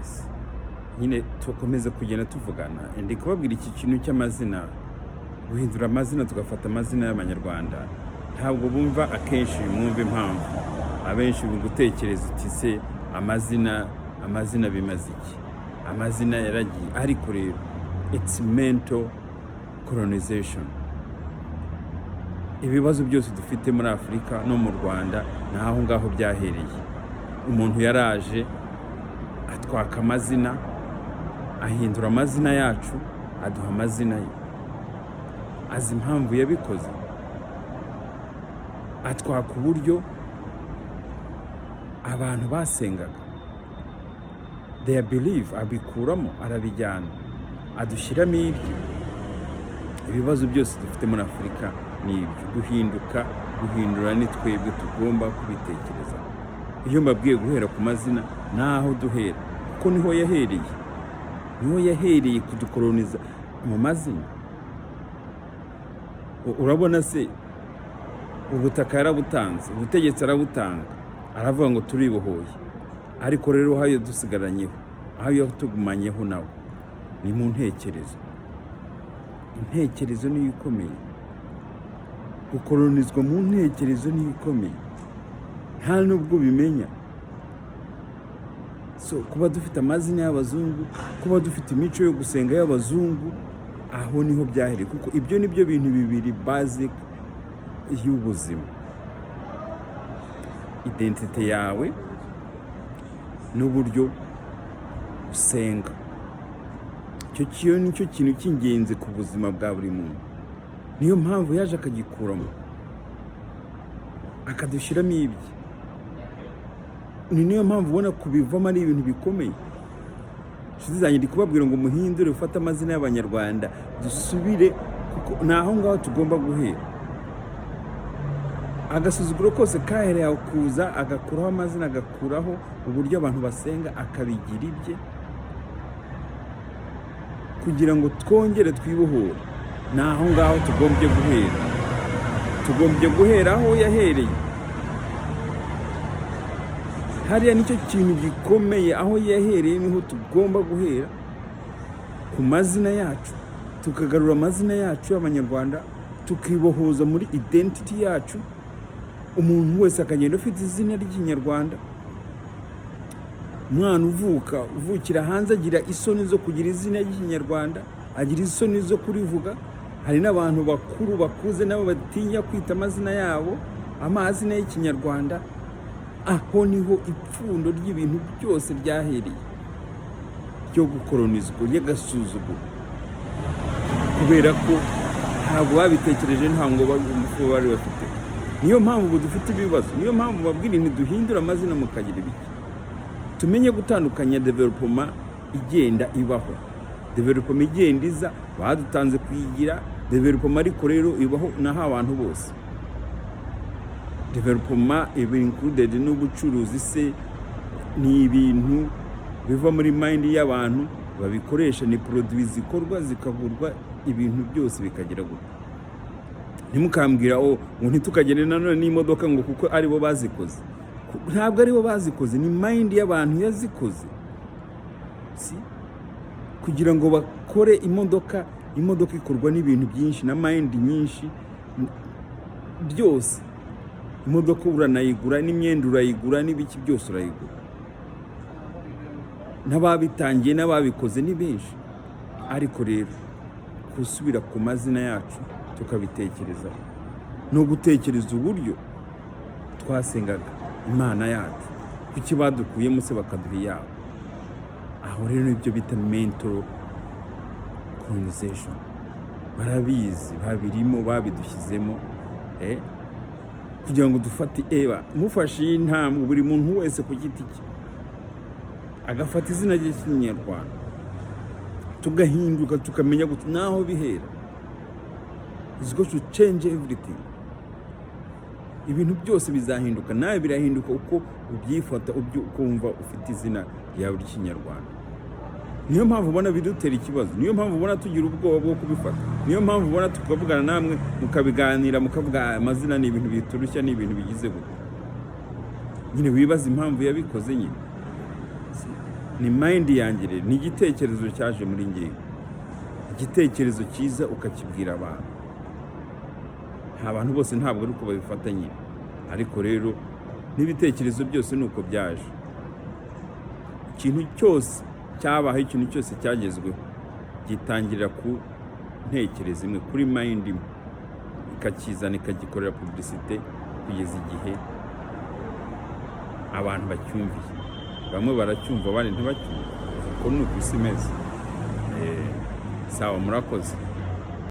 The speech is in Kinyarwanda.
Yes, nyine tukomeza kugenda tuvugana. Ndi kubabwira iki kintu cy'amazina, guhindura amazina, tugafata amazina y'Abanyarwanda. Ntabwo bumva akenshi. Mwumva impamvu abenshi mu gutekereza uti: "Se amazina bimaze iki? Amazina yaragiye." Ariko rero it's mental colonization. Ibibazo byose dufite muri Afurika no mu Rwanda ni aho ngaho byahereye. Umuntu yaraje atwaka amazina, ahindura amazina yacu, aduha amazina ye. Azi impamvu yabikoze? Atwaka uburyo abantu basengaga, their belief, abikuramo, arabijyana, adushyiramo ibye. Ibibazo byose dufite muri Afurika ni ibyo guhinduka. Guhindura ni twebwe tugomba kubitekereza. Iyo mbabwiye guhera ku mazina, naho duhera, kuko niho yahereye, niho yahereye kudukoloniza mu mazina. Urabona se ubutaka yarabutanze, ubutegetsi arabutanga, aravuga ngo turibohoye. Ariko rero aho dusigaranyeho, aho tugumanyeho nawe, ni mu ntekerezo. Intekerezo niyo ikomeye. Gukolonizwa mu ntekerezo niyo ikomeye, nta nubwo ubimenya. So kuba dufite amazina y'abazungu, kuba dufite imico yo gusenga y'abazungu, aho niho byahereye, kuko ibyo ni byo bintu bibiri basic y'ubuzima: identité yawe n'uburyo usenga. Icyo kiyo nicyo kintu cy'ingenzi ku buzima bwa buri muntu. Niyo mpamvu yaje akagikuramo, akadushyiramo ibye. Ni niyo mpamvu ubona kubivamo ari ibintu bikomeye. Inshuti zanjye, ndi kubabwira ngo muhindure, ufate amazina y'Abanyarwanda, dusubire, kuko ni aho ngaho tugomba guhera. Agasuzuguro kose kahereye aho kuza, agakuraho amazina, agakuraho uburyo abantu basenga, akabigira ibye. Kugira ngo twongere twibohore, ni aho ngaho tugombye guhera. Tugombye guhera aho yahereye. Hariya nicyo kintu gikomeye. Aho yahereye niho tugomba guhera, ku mazina yacu, tukagarura amazina yacu y'Abanyarwanda, tukibohoza muri identity yacu. Umuntu wese akagenda ufite izina ry'Ikinyarwanda. Umwana uvuka, uvukira hanze, agira isoni zo kugira izina ry'Ikinyarwanda, agira isoni zo kurivuga. Hari n'abantu bakuru bakuze nabo batinya kwita amazina yabo amazina y'Ikinyarwanda. Aho niho ipfundo ry'ibintu byose ryahereye, ryo gukoronizwa, ry'agasuzuguro, kubera ko ntabwo babitekereje, ntabwo ingufu bari bafite. Niyo mpamvu ubu dufite ibibazo. Niyo mpamvu babwira ntiduhindure amazina, mukagira ibiki. Tumenye gutandukanya développement igenda ibaho, développement igenda iza. Badutanze kuyigira développement, ariko rero ibaho naho abantu bose. Développement iba included n'ubucuruzi se, ni ibintu biva muri mind y'abantu babikoresha, ni produit zikorwa, zikagurwa, ibintu byose bikagira gutya. Ntimukambwira o ngo ntitukagende nanone n'imodoka ngo kuko aribo bazikoze. Ntabwo aribo bazikoze, ni mind y'abantu yazikoze. Si kugira ngo bakore imodoka. Imodoka ikorwa n'ibintu byinshi na mind nyinshi byose. Imodoka uranayigura, n'imyenda urayigura, n'ibiki byose urayigura. N'ababitangiye n'ababikoze ni benshi. Ariko rero gusubira ku mazina yacu, tukabitekerezaho, no gutekereza uburyo twasengaga Imana yacu, kuki badukuyemo se bakaduha iyabo? Aho rero nibyo bita mental colonization. Barabizi, babirimo, babidushyizemo kugira ngo dufate. Eba mufashe iyi ntambwe, buri muntu wese ku giti cye agafata izina ry'Ikinyarwanda, tugahinduka, tukamenya gusa naho bihera, is going to change everything. Ibintu byose bizahinduka, nawe birahinduka uko ubyifata, ukumva ufite izina ryawe ry'Ikinyarwanda. Niyo mpamvu ubona bidutera ikibazo, niyo mpamvu ubona tugira ubwoba bwo kubifata, niyo mpamvu ubona tukavugana namwe, mukabiganira, mukavuga: "Ah, amazina ni ibintu biturushya, ni ibintu bigize gutya." Nyine wibaza impamvu yabikoze nyine. Ni mind yanjye rero, ni igitekerezo cyaje muri ngewe. Igitekerezo cyiza ukakibwira abantu. Nta bantu bose, ntabwo ari uko babifata nyine, ariko rero n'ibitekerezo byose ni uko byaje. Ikintu cyose cyabaho, ikintu cyose cyagezweho, gitangirira ku ntekerezo imwe, kuri mind imwe, ikakizana, ikagikorera publicité kugeza igihe abantu bacyumviye. Bamwe baracyumva, abandi ntibacyumve. Uko ni uko isi imeze. Sawa, murakoze.